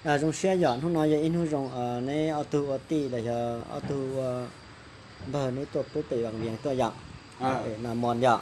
Zoo siab yom, hnub no yog ib hnub zoo, neb ob tug ua tij los yog ob tug ua npawg neb tuaj pub pem Vaj Vias tuaj yom, pem Nas Mos yom,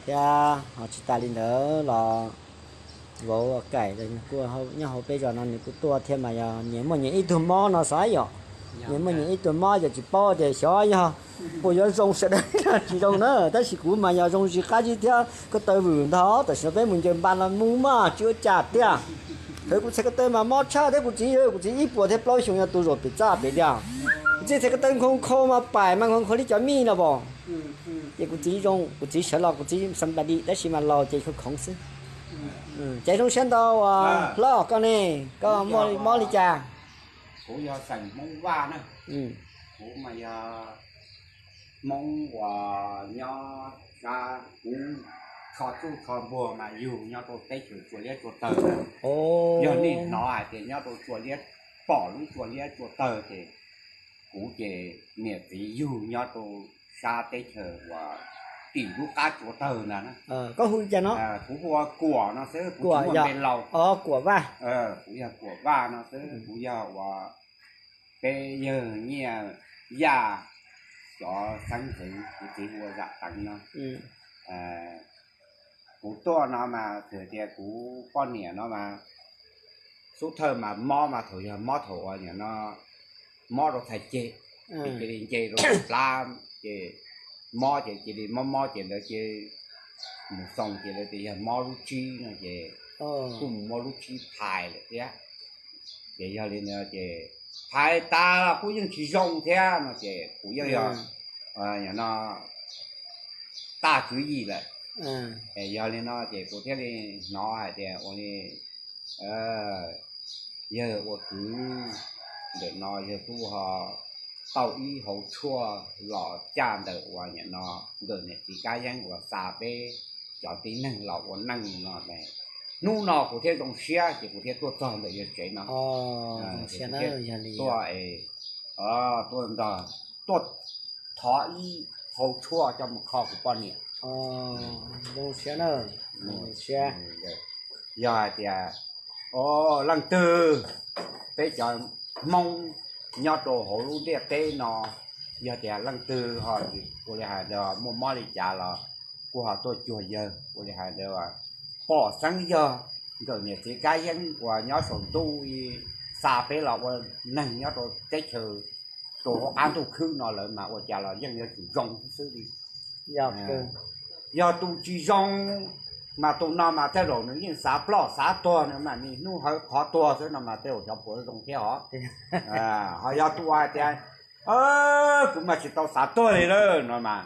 thiab ho tsis tas li ntawd los vauv Kaim los kuj nyob hauv peb zos no nws kuj tuaj thiab mas yog nyias muaj nyias ib tug mob no xav yom, nyias muaj nyias ib tug mob ces tsis paub tias xyov yog puas yuav zoo sawv daws tsis zoo na, tab sis kuv mas yog zoo zis qab zib thiab ko taw vwm ntog, tam sim no peb mus ncaws npas los mus mas tsis ua cas tiag. Thaum kuv txhais ko taw mas mob tshaj thiab kuv txiv, kuv txiv ib puas thiab plaub xyoo yog tus zaum pem txaj pem tiag. Kuv txiv txhais ko taw nkhaus nkhaus mas paim mas nkhaus nkhaus li cov mij no pom. Ces kuv txiv zoo, kuv txiv sawv los kuv txiv xam npa dim tab sis mas laus ces khoov khoov xwb. Ces zoo siab ntau uas hlob koj ne, koj muaj mob li cas? Kuv yog xeem Hmoob Vaj na. Kuv mas yog Hmoob uas nyob sab kuv tsho tsuj tsho npuag mas yug nyob rau teb chaws Tsuas Liab Tsuas Tawg na. Yog nej hnov hais tias nyob rau Tsuas Liab, pom lub Tsuas Liab Tsuas Tawg ces kuv ces niam txiv yug nyob rau sab teb chaws uas tim lub qab Tsuas Tawg ntag na. Koj hu li cas no? Kuv hu ua Kuam no xwb, kuv tsis muaj npe laus. Kuam Vaj. Kuv yog Kuam Vaj no xwb, kuv yog uas peb yawg Nyiaj Yaj cov xeeb ntxwv, kuv txiv hu ua Zam Teev no. Kuv tuaj no mas txawm tias kuv poj niam no mas xub thawj mas mob mas thaum yog mob thaum uas nim no mob rau txhais ceg, ces cia li nce rau plab ces mob ces cia li mob mob ces ntawd ces mus xoo ces lawv tias yog mob lub tsib no ces kuj mus muab lub tsib phais lawm thiab. Ces yog li ntawd ces phais tas los kuj yeej tsis zoo thiab no ces kuv yeej yog no tag tswv yim lawm. Yog li no ces kuv thiaj li hnov hais tias ua li yawg ua kwv ntawm no yawg kuj ho tau ib hauv tshuaj los caj ntawm uas nim no nkawm niam txiv Kab Yeeb uas xa peb cov tib neeg los ua neej no. Hnub no kuv thiaj zoo siab ces kuv thiaj tuaj txog ntawm yawg tsev no. Tuaj, tuaj nrog, tuaj thov ib hauv tshuaj coj mus kho kuv poj niam. Yog hais tias, o, leej twg peb cov Hmoob nyob rau hauv lub ntiaj teb no, yog tias leej twg ho ua li hais tias muaj mob li cas los kuj ho tuaj cuag yawg, ua li hais tias pom xeeb yog nkawm niam txiv Kab Yeeb uas nyob saum ntuj xa peb los ua neeg nyob rau teb chaws rau hauv qab ntuj khwb no lawm mas ua cas los yeej yuav tsum zoo xwb li. Yog tus tsis zoo mas tus no mas tej zaum nws yeej xav ploj xav tuag, nws mas niaj hnub hawv qhov tuag xwb no mas tej zaum xyov puas zoo thiab os. Ho yog tus hais tias kuv mas tsis tau xav tuag li lawm no mas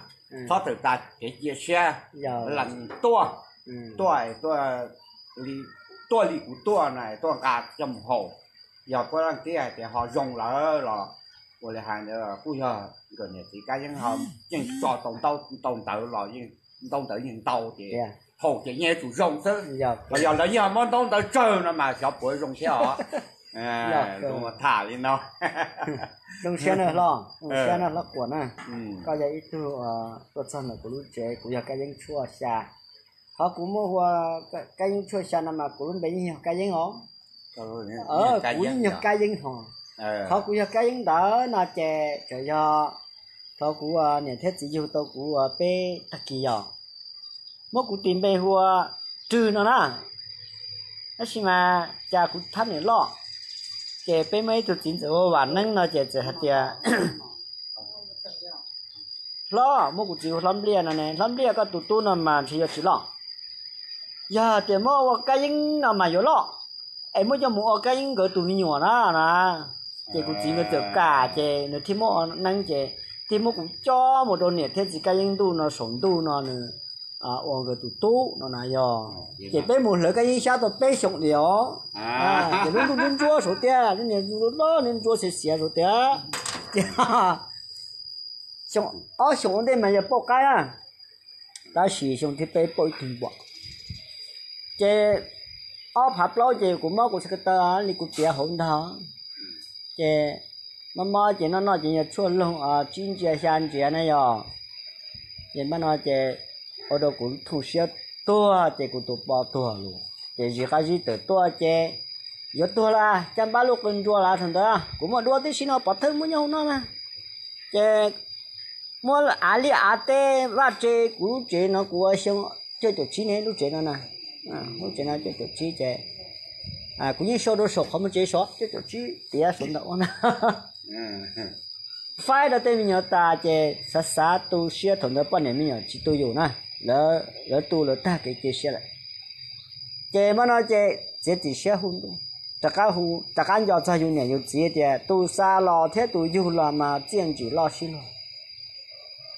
txhob txawm tas kev cia siab, lees tuaj, tuaj, tuaj li kuv tuaj na, tuaj nqa coj mus haus. Yog koj leej tib hais tias ho zoo lawm los ua li hais ntawd kuj yog nkawm niam txiv Kab Yeeb ho yeej tso tau ntaub ntawv los yeej, ntaub ntawv yeej ntau ces haus ces yeej yuav tsum zoo xwb. Ho yog lawv yeej muab ntaub ntawv tsawg no mas xyov puas zoo thiab os. Tham li no. Zoo siab na hlob, zoo siab na hlob Kuam na. Koj yog ib tug tuaj txog ntawm kuv lub tsev, kuv yog Kab Yeeb tshuaj xya. Qhov kuv muaj hu ua Kab Yeeb tshuaj xya no mas kuv lub npe yeej yog Kab Yeeb os. Kuv yeej yog Kab Yeeb hos. Qhov kuv yog Kab Yeeb ntawd no ces txawm yog thaum kuv niam thiab txiv yug tau kuv peb tag kis yog muab kuv tis npe hu ua Rwg no na. Tab sis mas cas kuv thab niam loj, ces peb muaj ib tug txiv ntxawm hu ua Vam Neeb no ces txawm hais tias hlob, muab kuv txiv hu Hlob Npliaj no ne, Hlob Npliaj koj tus tub no mas ntshe yuav tsis loj. Yog tias muab ua Kab Yeeb no mas yuav loj, es muab coj mus ua Kab Yeeb nkawd tus me nyuam na na. Ces kuv txiv nkawd txawm kam ces nws thiaj muab ua Neeb ces thiaj muab kuv cob mus rau niam thiab txiv Kab Yeeb ntuj no saum ntuj no nws ua nkawd tus tub no na yog. Ces peb mus hlawv Kab Yeeb xyab tau peb xyoo li os. Ces lub ntuj ntsuab ntsuab saud tiag, lub niag ntsuab xiav xiav saud tiag. Ces xyoo, ob xyoo ua ntej mas yog pauj qaib na, tab sis xyoo thib peb pauj ib tug npua. Ces ob phav plaub ces kuv mob kuv txhais ko taw li kuv piav hauv ntag. Ces mob mob ces noj noj ces yog tshuaj loog tsib ntsiav xya ntsiav na yog. Ces npaj no ces ua rau kuv thooj siab tuag ces kuv tus poj tuag lawm ces zis qab zib tawm tuaj ces yuav tuag las, caj npab lub qw nrua las thaum ntawd, kuv muaj duab tib si no pov thawj muab nyob hauv no na. Ces muab av liaj av teb vaj tse kuv lub tsev no kuv ua xyoo cuaj caum tsib ne lub tsev no na. Lub tsev no cuaj caum tsib ces kuv yeej sau rau saum qhov muag tsev saud cuaj caum tsib tiav saum ntawm ua na. Faib rau tej me nyuam tas ces xav xav tu siab thaum ntawd poj niam me nyuam tsis tu yus na, lawv tu lawv tag kev cia siab lawm. Ces hmo no ces txiav txim siab hu ntuj, rov qab hu, rov qab nco txog yus niam yus txiv tias tus xa los thiab tus yug los mas txiaj ntsig loj sib luag.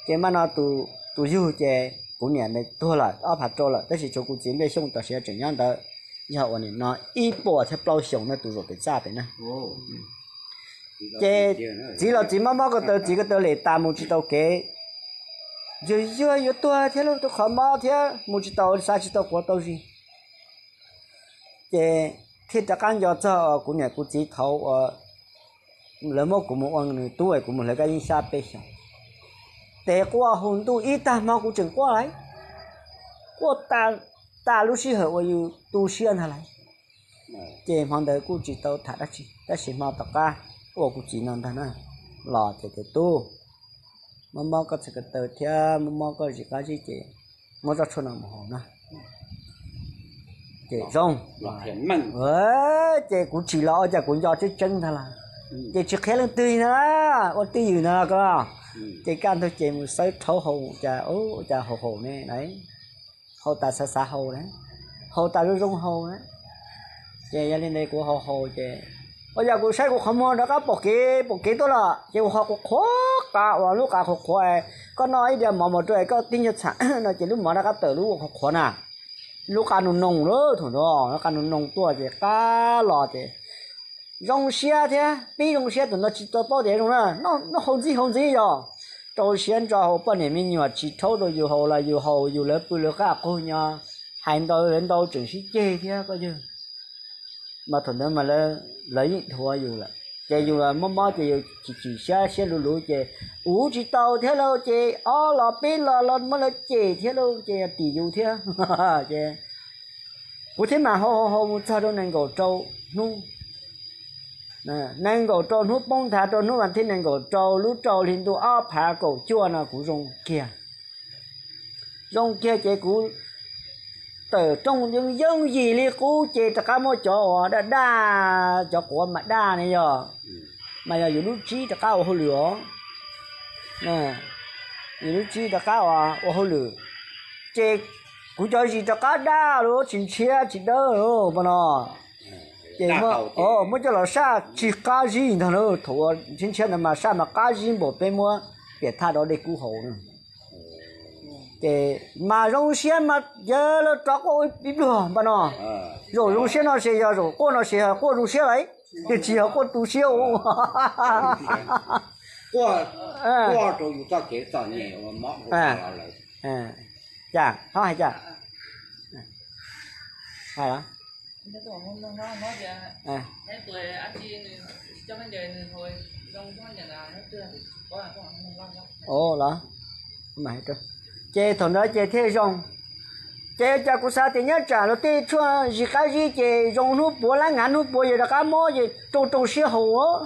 Ces hmo no tus yug ces kuv niam nws tuag lawm ob phav rau lawm tab sis tshuav kuv txiv Npliaj Xyooj tam sim tseem nyob ntawd, yog uas nim no ib puas thiab plaub xyoos na tus zaum pem txaj pem na. Ces txiv los txiv mob mob ko taw txiv ko taw lem tas mus tsis tau kev, yus yuag yuav tuag thiab lub tus qhov mob thiab mus tsis tau xav tsis tau quav tau zis. Ces thiaj rov qab nco txog kuv niam kuv txiv thaud uas lawv muab kuv mus ua nws tub es kuv mus hlawv kab yeeb xyab peb xyoos. Ces quaj hu ntuj ib tag hmo kuv tseem quaj lawm, quaj tas lub sij hawm uas yus tu siab ntag lawm. Ces hmo ntawd kuj tsis tau tham dab tsi tab sis hmo tom qab ua kuv txiv no ntag na, los ces tias tub, mob mob koj txhais ko taw thiab mob mob koj zis qab zib ces muab tsob tshuaj no mus haus na. Ces zoo, ces kuv tsim los ua cas kuv nco tseeb tseeb ntag las. Ces tsis qhia leej twg na, ua twj ywm na ko. Ces kaj ntug ces mus xawb rhaub haus cas, cas haus haus ne, haus tas xav xav haus na, haus tas zoo zoo haus na. Ces yog li ntawd kuv haus haus ces ua cas kuv saib kuv qhov muag rov qab pom kev pom kev tuaj lawm ces kuv ho qhuav qhuav qa uas lub qa qhuav qhuav, koj noj ib diav mov mus rau es koj tib nyuag txham no ces lub mov rov qab tawm lub ua qhuav qhuav na. Lub qa noo noo lawm thaum ntawd lub qa noo noo tuaj ces qab los ces zoo siab thiab pib zoo siab thaum ntawd tsis tau paub tias zoo na, noj haus ntxiv haus ntxiv yog rau siab ntso haus poj niam me nyuam tsis rhaub rau yus haus los yus haus yus lawv pw lawv qab qug nyo, hais ntau lawv ntau tseem sib ceg thiab koj yawg. Mas thaum ntawd mas lawv yeej dhuav yus lawm ces yus mob mob ces yus chim chim siab siab luv luv ces uv tsis tau thiab lauj ces ob los peb los los muab lawv cem thiab lauj ces tim yus thiab ces kuv thiaj mam haus haus haus mus txog rau nees nkaum rau hnub, nees nkaum rau hnub poob nthav rau hnub vas thib nees nkaum rau lub rau hli ntuj ob phav kaum cuaj no kuv zoo kiag. Zoo kiag ces kuv tawm rooj yeeb yeeb yim li qub ces rov qab muab cov uas daj daj, cov quav mas daj ne yog, mas yog yus lub tsib rov qab ua hauj lwm os. Yus lub tsib rov qab ua hauj lwm ces kuv cov zis rov qab daj lawm tsis ntshiab tsis dawb lawm no. Ces muab coj los saj tsis qab zib ntag na, thaum ntshiab ntshiab ntawd mas saj mas qab zib npaum peb muab piam thaj rau dej kub haus na. Ces mas zoo siab mas yawg lawv rov quaj ib pluag npaj no. Zaum zoo siab no ces yog zaum quaj no ces yog quaj zoo siab lawm, ces tsis yog quaj tu siab ua. Cas, hais cas, o los, ces thaum ntawd ces thiaj zoo. Ces cas kuv xav tias nyob tsam luag tej tshuaj zis qab zib ces zoo hnub puav lab ngav hnub puav yog rov qab mob ces rau rau siab haus,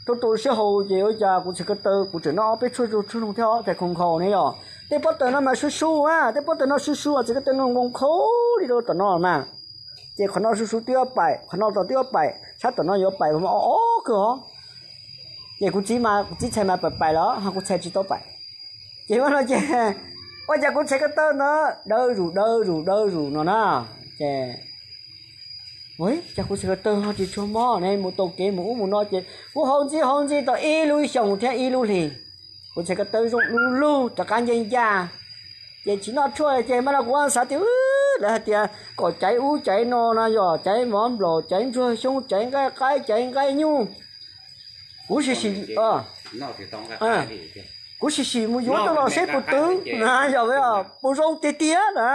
rau rau siab haus ces ua cas kuv txhais ko taw kuv tseem noj ob peb tshuaj zoo tshuaj noog thiab os, txhais khau nkhaus ne yog tej pob tawm no mas su su a, tej pob tawm no su su txhais ko taw no nkoos khau li rau tom no mas. Ces qhov no su su twb ob paim, qhov no los twb ob paim, sab tom no yuav paim o o kawg os. Ces kuv txiv mas kuv txiv txhais mas paim paim los ho kuv txhais tsis tau paim. Ces ua no ces ua cas kuv txhais ko taw no dawb zus dawb zus dawb zus no na. Ces cas kuv txhais ko taw ho tsis tshua mob ne, mus taug kev mus ub mus no ces kuv haus ntxiv haus ntxiv tau ib lub xyoos thiab ib lub hlis, kuv txhais ko taw zoo lug lug rov qab ncaj ncaj. Ces tsis noj tshuaj ces mas no kuv xav tias lawv hais tias kom caiv ub caiv no no yog caiv mov nplaum caiv ntsuag xyoob caiv nqaij qaib caiv nqaij nyuj. Kuv sim sim, kuv sim sim mus yuav tuaj los seb puas twv na, yog puas zoo tiag tiag na.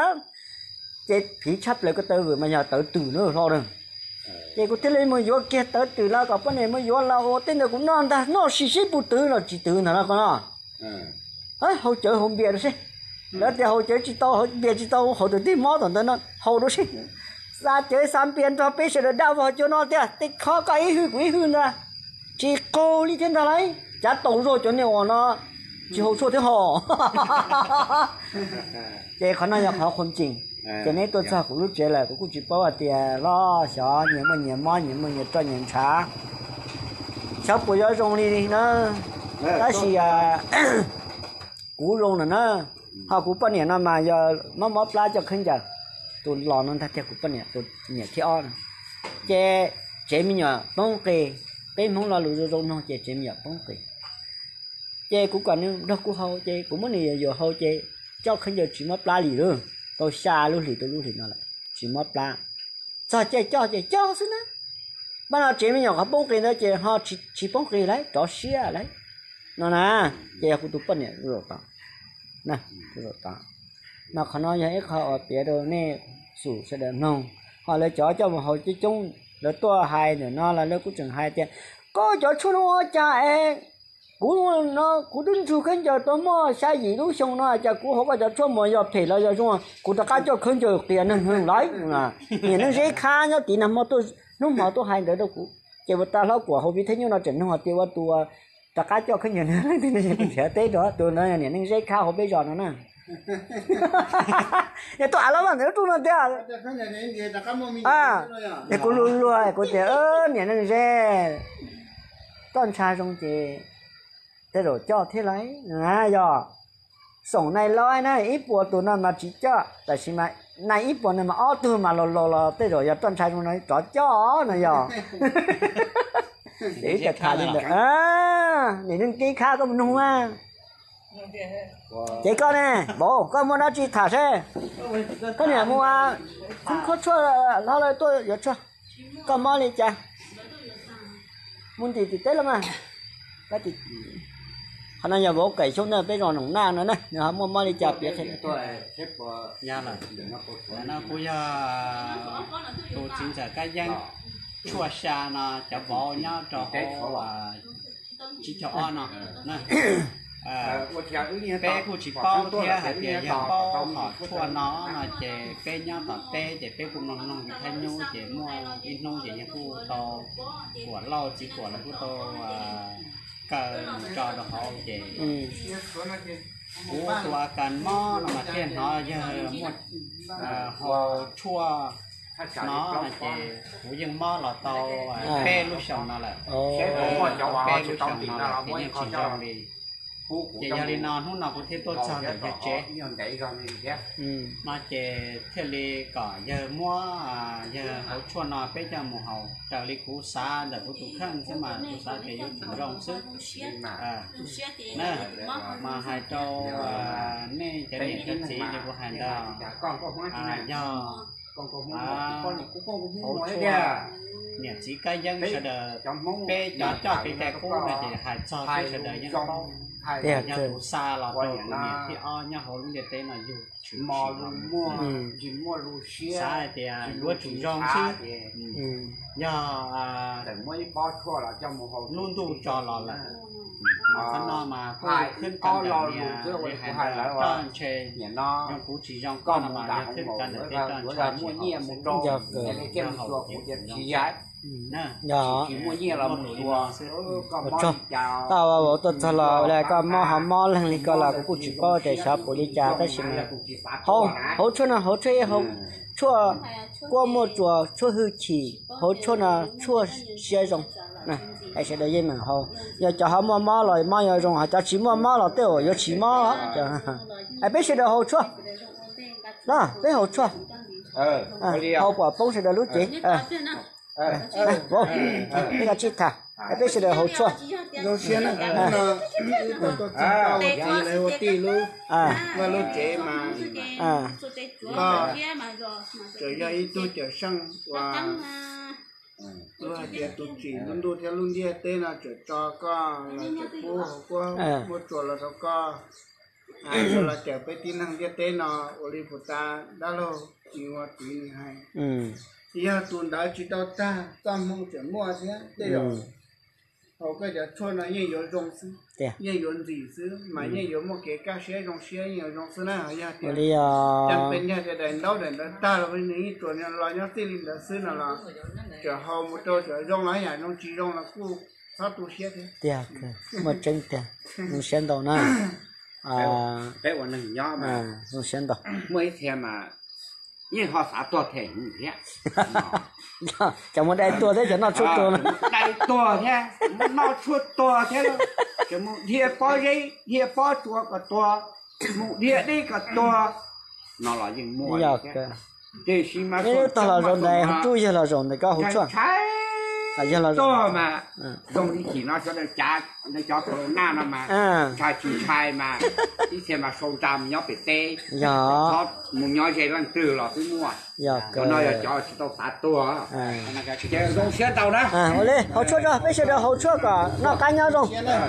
Ces phiv tshaj plaws ko taw vwm mas yog tawv twm na hlo na. Ces kuv thiaj li mus yuav kiag tawv twm los kom poj niam mus yuav los ua tej ntawd kuv noj ntag, noj sim seb puas twv los tsis twv ntag no ko no. Haus cawv haus npias rau seb. Lawv tias haus cawv tsis tau, haus npias tsis tau, haus tawm tej mob tom ntawd no haus rau seb. Xa cawv xa npias nrog peb sawv daws dab vog cua no tiag, tej khob koj ib hwj kuv ib hwj ntag, tsis qug li thiab ntag lauj. Cav taus zog cov niag uas no tsis haus tshuaj thiab hos. Ces qhov no yog qhov qhuam ceem. Ces neb tuaj txog kuv lub tsev lawm kuv kuj tsis paub hais tias los xyov nyias muaj nyias mob, nyias muaj nyias roj nyias ntshav, xyov puas yuav zoo li na. Tab sis kuv zoo lawm na, ho kuv poj niam no mas yog mob mob plab coj khaub ncaws. Tus los no ntag tiag, kuv poj niam tus niam thib ob no. Ces tsev me nyuam poob qis, peb Hmoob lo lus zoo zoo mloog ces tsev me nyuam poob qis. Ces kuv kom nws nrog kuv haus, ces kuv muab nws yuam yuam haus ces coj khaub ncaws tsis mob plab li lauj. Tau xya lub hlis rau lub hlis no lawm tsis mob plab. Txog caij coj ces coj xwb na. Pab no tsev me nyuam qhov poob qis ntawd ces ho tsis poob qis lauj, rov siab lauj. No na, ces yog kuv tus poj niam zaum tod, zaum tod. Mas qhov no yog ib qho uas piav rau nej xum sawv daws mloog. Ho lawv cov coj mus haus coob coob, lawv tuaj hais ntawm no los lawv kuj tseem hais tias koj cov tshuaj no ua cas es kuv no kuv twb ntsug khaub ncaws tau muaj xya yim lub xyoo no cas kuv haus koj cov tshuaj mas yog phem los yog zoo, kuv rov qab coj khaub ncaws qias neeg lawm. Niam Neej Zeb Khab nyob tid nag hmo tuaj, hnub hmo tuaj hais ntawd rau kuv, ces puas tas hlob Kuam hauv viv thaj nyuj no tseem nug hais tias ua tus rov qab coj khaub ncaws no leej twg no, kuv nrhiav teb rau tus no niam Neej Zeb Khab hauv peb zos no na. Yog tuaj av lab vaj ntawm lub rooj no tiag. Ces kuv luag luag kuv tias niam Neej Zeb, toj ntsha zoo ces tej zaum coj thiab lauj. Yog xoom nai laub na, ib puas tus no mas tsis coj, tab sis mas nai ib puas no mas ob tug mas laus laus los tej zaum yog toj ntsha zoo no rov coj no yog. Ces wb tham li ntawd, niam Neej Zeb Khab koj mus nug mas. Ces koj ne, Npaum, koj muaj dab tsi tham seb. Koj niam mus khoob khob tshuaj, hlob lawv tuaj yuav tshuaj. Koj mob li cas? Mus ntim tim teb los mas. Qhov no yog Vauv Kaim Xyooj na, peb zos Noom Naj no na, nws ho muaj mob li cas piav qhia. Yog lawm, no kuv yog tus txiv ntxawm Kab Yeeb, tshuaj xya no cov vauv nyob rau hauv tsib caug ob no. Peb kuj tsis paub thiab, hais tias yog paub qhov tshuaj no no ces peb nyob tom teb ces peb kuj mloog mloog vim thab nyub ces muaj ib hnub ces yog kuj tau Kuam Lauj txiv Kuam lawv kuj tau kaw mus tso rau hauv ces kuv tus a kas mob no mas thiaj hnov yawg muaj hau tshuaj no no ces kuv yeej mob los tau peb lub xyoos no lawm. Peb lub xyoos no lawm ces yeej tsis zoo li. Ces yog li no hnub no kuv thiaj tuaj txog ntawm yawg tsev no ces thiaj li kom yawg muab, yawg hauv tshuaj no peb coj mus haus. Raws li kuv xav ntawm kuv tus kheej xwb mas kuv xav tias yuav tsum zoo xwb. Mas hais rau nej cov niam cov txiv li kuv hais ntawd, yog hauv tshuaj, niam txiv Kab Yeeb sawv daws, peb cov coj kev cai qub no ces hais txog peb sawv daws yeej paub. Yog kuv xa los rau tus niam thib ob nyob hauv lub ntiaj teb no yug tshwm sim los mus, xav hais tias yuav tsum zoo xwb. Yog lub ntuj tso los lawm, mas qhov no mas kuj khwb kam ntawm niam li hais ntawd, roj ntshe zoo kuv tsis zoo koj no mas yog khwb kam ntawm tej roj ntshe tsis haum xwb, yog haum ces zoo xwb. Tsis muaj nyiaj los mus tsuas, koj mob li cas, koj vauv tuaj txog los koj mob ho mob leeg li koj los kuv kuj tsis paub tias xyov puas li cas tab sis mas hauv tshuaj no hauv tshuaj ib hauv tshuaj kuaj muaj tsuas tshuaj hwj chim, hauv tshuaj no tshuaj siab zoo. Hais sawv daws yeej meem haus, yog cov ho muaj mob los mob yuav zoo, ho cov tsis muaj mob los tej zaum yuav tsis mob. Peb sawv daws haus tshuaj, peb haus tshuaj, haus kom poob sawv daws lub cev. Peb sib tham, peb sawv daws haus tshuaj. Zoo siab na, hnub no wb tau tuaj txog tau ua tij lub, vaj lub tsev mas koj tseem yog ib tug cawm seej uas luag hais tias tus tsim lub ntuj thiab lub ntiaj teb no tseem tso koj los tseem pub hauv kuab muaj tsuas los rau koj, los cawm peb tib neeg ntiaj teb no ua li puas tas dab laug tsis ua txiv nws hais. Yog tus ntawd tsis tau tag txoj hmoo tseem muaj thiab tej zaum Hauv koj cov tshuaj no yeej yuav zoo xwb, yeej yuav ntxim xwb mas yeej yuav muaj kev kaj siab zoo siab yeej yuav zoo xwb na. Yog tias li os, cov pes nyag tias daim ntaub daim ntawd tag los nws yeej tsuas los nyob txij li ntawd xwb no los, tsuas hau mus rau tsuas zoo los yam zoo, tsis zoo los kuj txhob tu siab thiab. Tiag, muaj tseeb tiag. Zoo siab ntau na. Peb ua neeg nyob, zoo siab ntau. Muaj ib txhia mas yeej ho xav tuag them thiab. Cov muaj dai tuag thiab cov noj tshuaj tuag no. Dai tuag thiab, mus noj tshuaj tuag thiab, ces mus dhia pob zeb dhia pob tsua kom tuag, mus dhia dib kom tuag, no los yeej muaj thiab. Tiam sis mas tog los zaum ntawd, tub yawg los zaum ntawd koj hu tshuaj, ntshai tuag mas zoo li chim no sawv daws cav, cov corona no mas ntshai tsis ntshai mas ib txhia mas sau ntsa mus nyob pem teb, yog mus nyob ze leej twg los twb muaj. Cov no yog cov tsis tau xav tuag. Ces zoo siab ntau na. Ua li, hau tshuaj tso, peb sawv daws hau tshuaj kom noj qab nyob zoo.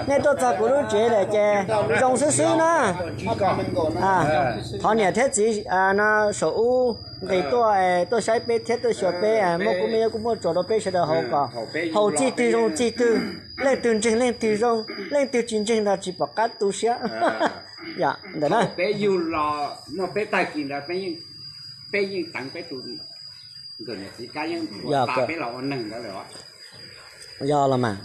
Nej tuaj txog kuv lub tsev lawm ces zoo xwb xwb na. Thov niam thiab txiv no saum ub nqis tuaj, tuaj saib peb thiab tuaj xyuas peb, muaj kub me nyuam kuj muaj tsuas rau peb sawv daws hau kom hau txij twg zoo txij twg, leej twg ntseeg leej twg zoo, leej twg tsis ntseeg ntag tsis pom qab tu siab. Yog ntawm na, peb yug los muaj peb tag kis ntawd, peb yeej teev peb tus nkawm niam txiv kab yeeb ua peb los ua neeg ntawd lawm. Yog los mas,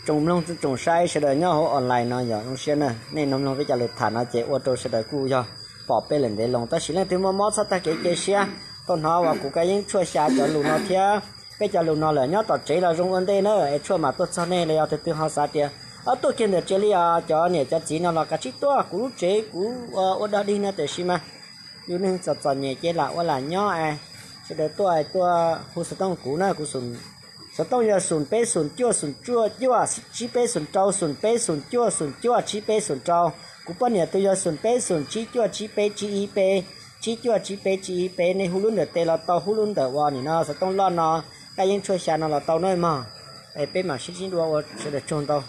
tsoom mloog tsoom saib sawv daws nyob hauv online no yog zoo siab na, nej no mloog peb cov lus tham no ces ua rau sawv daws kuj yog pom peb lawm ntev loo, tab sis leej twg muaj mob txhob tag kev cia siab. Tau hnov uas kuv kab yeeb tshuaj xya cov lus no thiab peb cov lus no lawm, nyob tom tsev los zoo ua ntej na, es tshuaj mam tuaj txog nej los yog tus twg ho xav tias ob tuaj kiag ntawm tsev li os, cov niam cov txiv no los kav tsij tuaj kuv lub tsev, kuv ua dog dig no tiam sis mas yus neeg txom txom nyem ces lam ua lam nyob es sawv daws tuaj tuaj hu xov tooj kuv na, kuv xov tooj yog xoom peb xoom cuaj xoom cuaj cuaj, tsib peb xoom rau, xoom peb xoom cuaj xoom cuaj tsib peb xoom rau. Kuv poj niam tus yog xoom peb xoom tsib cuaj tsib peb tsib ib peb, tsib cuaj tsib peb tsib ib peb. Nej hu lub ntawm tes los tau, hu lub ntawm uas nim no xov tooj loj no, kab yeeb tshuaj xya no los tau na mog. Es peb mam sib ntsib dua ua sawv daws tsaug ntau.